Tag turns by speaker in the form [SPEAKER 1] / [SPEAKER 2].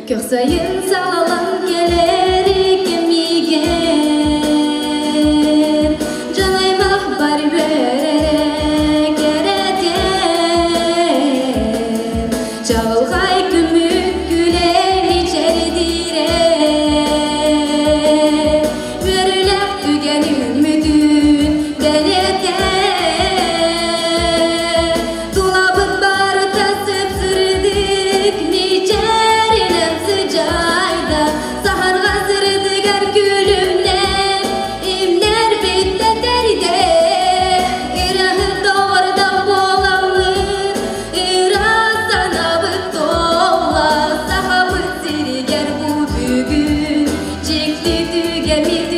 [SPEAKER 1] Көх сайын салалан кэлэр кэмигэр Дьон аймах бар үөрэрэ кэрэтэ Чаҕылхай күммүт күлэн ичэрдиирэ Үөрүүлээх түгэн үүммүтүн бэлиэтэ Тулабыт барыта сып-сырдык мичээринэн сыдьаайда Саһарҕа сырдыгар күлүмнэн имнэр биттэтэрдэ Ыраһыт доҕордох буоламмыт ыраас санаабыт туолла Сахабыт сиригэр бу бүгүн дьикти түгэммит.